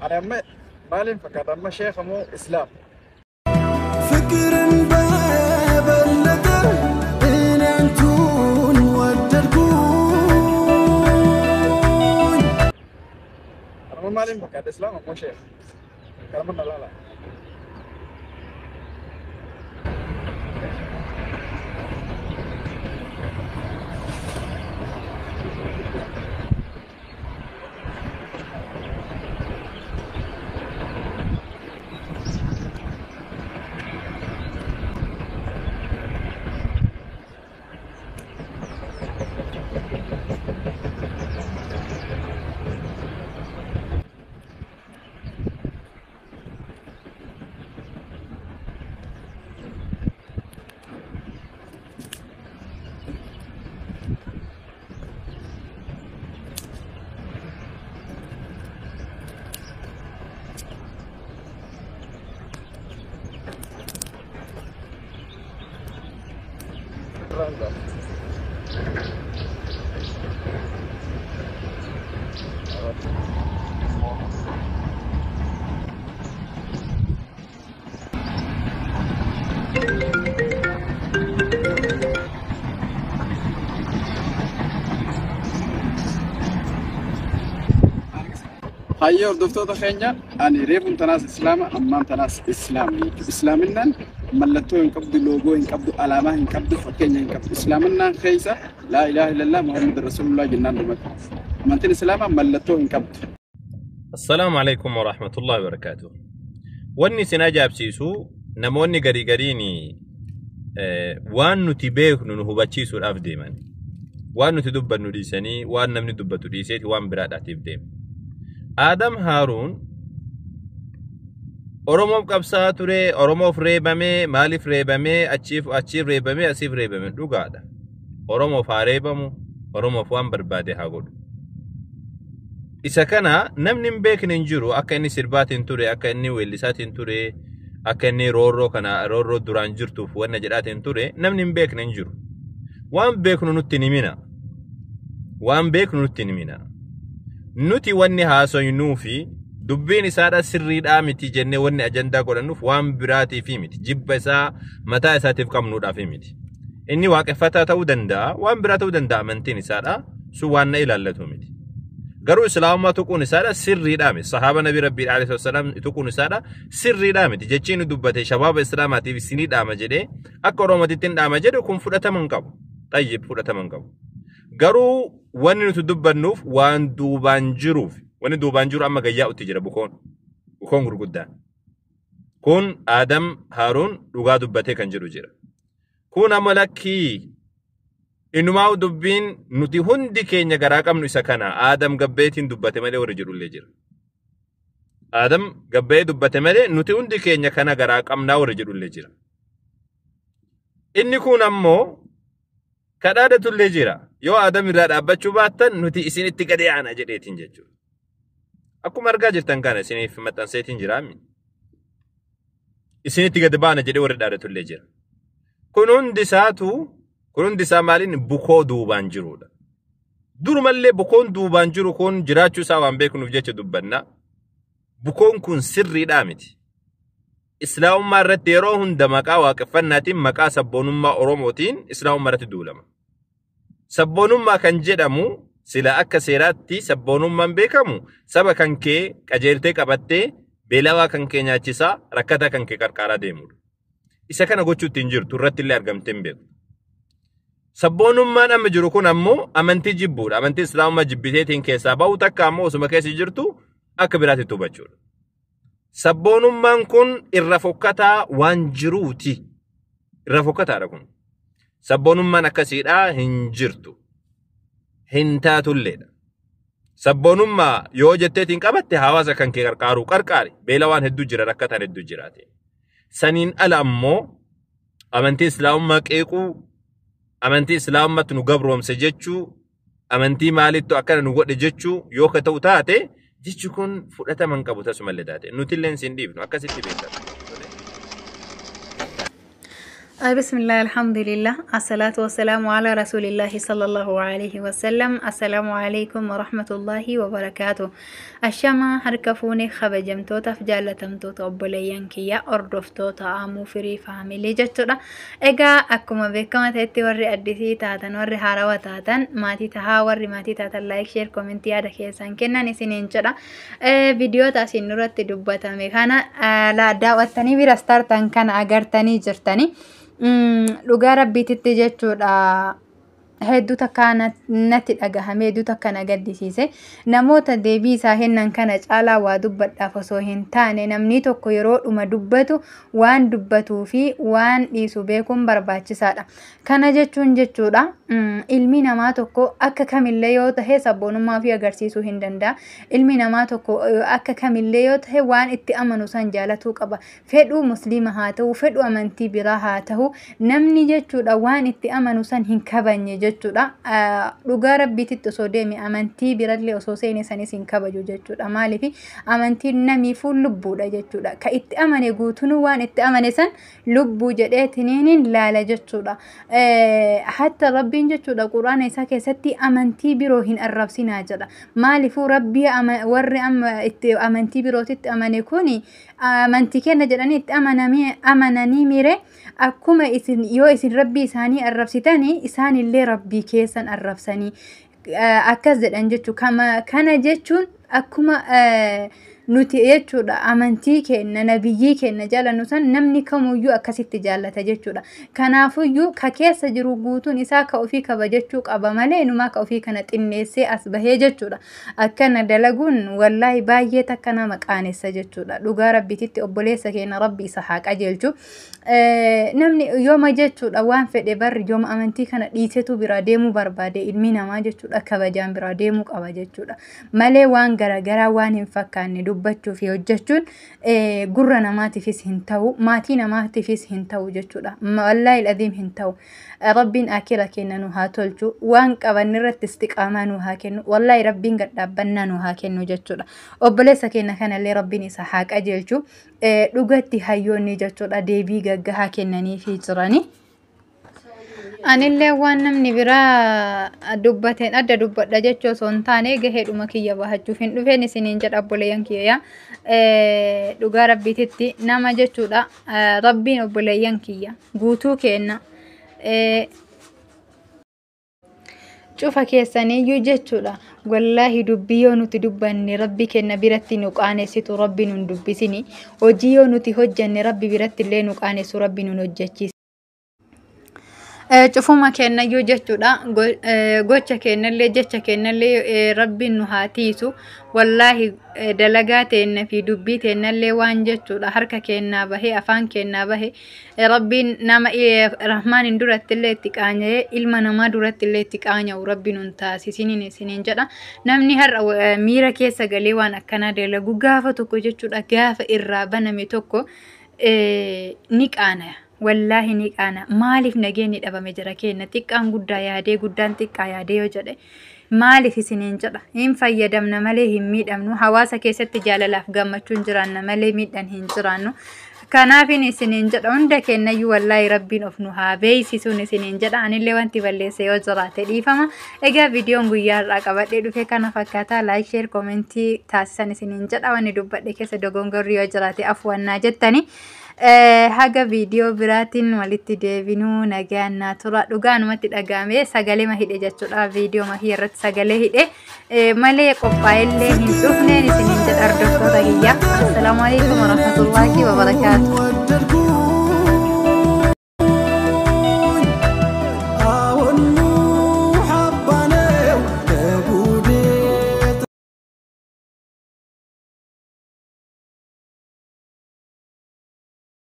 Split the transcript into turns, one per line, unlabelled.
Ani amma maaliin fakkaata amma sheekha moo Islaam?
ፍቅርን በበለጠ እኔ አንቱን ወደድኩኝ።
Ani amma maaliin fakkaata Islaam ammoo sheekha? Kanuma na laala. Irraan Hayyee hordoftoota keenya ani reefuun tanaas Islaama ammaan tanaas Islaama jechuudha. Islaaminaan mallattoo hin qabdu, loogoo hin qabdu, alaamaa hin qabdu, fakkeenya hin qabdu. Islaaminaan keessa laa ilaaha illallah Muhammad Rasulullah jennaan dhumate. Amantiin Islaamaa mallattoo hin qabdu.
Assalaamu alaikum wa rahmatullahi wa barakaatuh. Wanni isin ajaa'ibsiisu namoonni garii gariin waan nuti beeknu nu hubachiisuudhaaf deeman. Waan nuti dubbannu dhiisanii waan namni dubbatu dhiiseeti waan biraadhaatiif deema. Aadam Haaruun Oromoof qabsaa'aa ture, Oromoof reebamee, maaliif reebamee, achiif achiif reebamee, asiif reebame dhugaadha. Oromoof haa reebamu, Oromoof waan barbaade haa godhu. Isa kana namni hin beekne hin jiru akka inni sirbaatiin ture, akka inni weellisaatiin ture, akka inni roorroo kana roorroo duraan jirtuuf wanna jedhaatiin ture namni hin beekne hin jiru. Waan beeknu nutti hin himina. Waan beeknu nutti hin himina. Nuti wanni haasoynuu fi dubbiin isaadha sirriidhaa miti jennee wanni ajandaa godhannuuf waan biraatiif miti. Jibba isaa mataa isaatiif qabnuudhaaf miti. Inni waaqeffataa ta'uu danda'a, waan biraa ta'uu danda'a amantiin isaadha. Sun waan na ilaallatu miti. Garuu islaamummaa tuquun isaadha sirriidhaa miti. Sahaaba Nabii Rabbii alayhi wassalaam tuquun isaadha sirriidhaa miti. Jechi inni dubbate shabaaba islaamaatiif isinii dhaama jedhee akka Oromootitti hin dhaama jedhu kun fudhatama hin qabu. Xayyib fudhatama hin qabu. Garuu wanni nuti dubbannuuf waan duubaan jiruuf wanni duubaan jiru amma gayyaa'utti jira bukoon. Bukoon gurguddaan. Kun Aadam Haaruun dhugaa dubbatee kan jedhu jira. Kun amma lakkii innumaa dubbiin nuti hundi keenya garaa qabnu isa kana Aadam gabbeetiin dubbate malee warri jedhullee jira. Aadam gabbee dubbate malee nuti hundi keenya kana garaa qabnaa warri jedhullee jira. Inni kun ammoo kadhaadhatullee jira. Yoo Aadam irraa dhaabbachuu baattan nuti isinitti gadi aana jedheetiin jechuudha. Akkuma argaa jirtan kana isiniif maxxanseetiin jiraami. Isinitti gadi baana jedhee warri dhaadatullee jira. Kun hundi isaatu kun hundi isaa maaliin bukoo duubaan jirudha. Durumallee bukoon duubaan jiru kun jiraachuu isaa waan beeknuuf jecha dubbanna. Bukoon kun sirriidhaa miti. Islaamummaa irratti yeroo hunda maqaa waaqeffannaatiin maqaa sabboonummaa Oromootiin islaamummaa irratti duulama. Sabboonummaa kan jedhamu sila akka seeraatti sabboonummaan beekamu saba kan kee qajeeltee qabattee beelawaa kan kee nyaachisaa rakkataa kan kee qarqaaraa deemudha. Isa kana gochuutti hin jirtu irratti illee argamtee hin beektu. Sabboonummaan amma jiru kun ammoo amantii jibbuudha. Amantii islaamummaa jibbiteetiin keessaa bahu takka ammoo osuma keessa jirtu akka biraatti hubachuudha. Sabboonummaan kun irra fokkataa waan jiruuti. Irra fokkataadha kun. Sabboonummaan akkasiidhaa hin jirtu. Hin taatulleedha. Sabboonummaa yoo jetteetiin qabatte hawaasa kan kee qarqaaru qarqaari. Beela waan hedduu jira rakkataan hedduu jiraate. Saniin ala ammoo amantii islaamummaa qeequu, amantii islaamummaatti nu gabroomse jechuu, amantii maalittu akkana nu godhe jechuu yoo ka ta'u taate jechi kun fudhatama hin qabu tasumallee taate. Nutillee sin dhiifnu akkasitti beekama.
Bismillah, alhamdulillah, assalatu wassalamu ala rasulillahi sallallahu alaihi wasallam. Assalamu alaikum warahmatullahi wabarakaatu. Ashama harka fuune, kabajamtootaaf jaallatamtoota obboleeyyan kiyya, hordoftoota Amuu Firii Family jechuudha. Egaa akkuma beekama ta'etti, warri addisii taatan, warri haarawaa taatan maatii tahaa, warri maatii taatan like, share, comment yaada keessan kennan isiniin jedha. Viidiyoota asiin duratti dubbatame kana daawwattanii biras tartan kana agartanii jirtanii. Dhugaa rabbiititti jechuudha, hedduu takka natti dhagahame, hedduu takka na gaddisiise. Namoota deebii isaa kennan kana caalaa waa dubbadhaaf osoo hin taane, namni tokko yeroo dhuma dubbatu waan dubbatuu fi waan dhiisu beekuun barbaachisaadha. Kana jechuun jechuudha, ilmi namaa tokko akka kamillee yoo tahe sabboonummaa fi agarsiisuu hin danda'a. Ilmi namaa tokko akka kamillee yoo tahe waan itti amanu san jaalatuu qaba. Fedhuu musliima haa ta'u, fedhuu amantii biraa haa ta'u, namni jechuudha waan itti amanu san hin kabajne jechuudha. Dhugaa rabbiititti osoo deeme, amantii birallee osoo seene, sanis hin kabaju jechuudha. Maaliif? Amantiin namiifuu lubbuudha jechuudha. Ka itti amane guutunuu waan itti amane san lubbuu jedheetiniin laala jechuudha. Hatta rabbiin jechuudha quraana isaa keessatti amantii biroo hin arrabsinaa jedha. Maaliifuu rabbii warri amma itti amantii birootitti amane kuni amantii kenna jedhanii itti amananii mire, akkuma isin yoo isin rabbii isaanii arrabsitanii isaanillee rabbii keessan arrabsanii akkas jedhan jechuu. Kana jechuun akkuma nuti jechuudha amantii keenya, nabiyyii keenya jaalannu san namni kamuyyuu akkasitti jaallata jechuudha. Kanaafuyyuu ka keessa jiru guutuun isaa ka ofii kabajachuu qaba malee inumaa ka ofii kana xinneessee as bahee jechuudha. Akkana dalaguun wallaahi baay'ee takka nama qaanessa jechuudha. Dhugaa rabbiititti obboleessa keenya rabbi isa haa qajeelchu. Namni yooma jechuudha waan fedhe barri yooma amantii kana dhiisetu biraa deemuu barbaade, ilmi namaa jechuudha kabajaan biraa deemuu qaba jechuudha. Malee waan garaagaraa waan hin fakkaanne dubbachuu fi hojjechuun gurra namaatiifis hin ta'u, maatii namaatiifis hin ta'u jechuudha. Wallaahi adiim hin ta'u. Rabbiin akira keenya nu haa tolchu, waan qaban irratti istiqaamaa nu haa kennu, wallaahi rabbiin gadhaabbannaa nu haa kennu jechuudha. Obboleessa keenya kanallee rabbiin isa haa qajeelchu. Dhugatti hayyoonni jechuudha deebii gaggahaa kennaniifii jirani. Anillee waan namni biraa dubbateen adda dubbadha jechuu osoo hin taane, gaheedhuma kiyya bahachuuf hin dhufeen isiniin jedha, obboleeyyan kiyya. Dhugaa rabbiititti nama jechuudha rabbiin obboleeyyan kiyya guutuu kenna. Cufa keessaniiyyuu jechuudha, wallaahi dubbii yoo nuti dubbanne rabbi kenna biratti nu qaaneessitu rabbi nun dubbisini, hojii yoo nuti hojjanne rabbi biratti illee nu qaanessu rabbi nun hojjechiisa. Cufuma kennayyuu jechuudha, gocha kennallee jecha kennallee rabbiin nu haa tiisu. Wallaahi dalagaa teenna fi dubbii teennallee waan jechuudha harka kennaa bahee afaan kennaa bahee rabbiin nama rahmaanin duratti illee itti qaanya'ee ilma namaa duratti illee itti qaanya'u rabbiin nun taasisiniin isiniin jedha. Namni har'a miira keessa galee waan akkanaa dalagu gaafa tokko jechuudha gaafa irraa baname tokko ni qaanaya. Wallaahi ni qaana. Maaliif nageenyi dhabame jira kenna? Xiqqaan guddaa yaadee, guddaan xiqqaa yaadee yoo jedhe maaliif isiniin jedha. Hin fayyadamna malee hin miidhamnu. Hawaasa keessatti jaalalaaf gammachuun jiraanna malee miidhan hin jiraannu. Kanaafin isiniin jedha, hunda kennayyuu wallaahi rabbiin of nu haa beeksisuun isiniin jedha. Anillee wanti balleesse yoo jiraate dhiifama. Egaa viidiyoon guyyaa har'aa qabadhee dhufe kana fakkaata. Like, share, comment taasisan isiniin jedha. Wanni dubbadhe keessa dogongorri yoo jiraate afwannaa jettani. Haga viidiyoo biraatiin walitti deebinuu nagaan naa tura. Dhugaanumatti dhagahame sagalee ma hidhe jechuudha. Viidiyoo mahii irratti sagalee hidhe malee qophaa'ellee hin dhufneen isiniin jedha, hordoftoota kiyya. Assalaamu alaikum warahmatullaahi wabarakaatu.
ወደድኩ።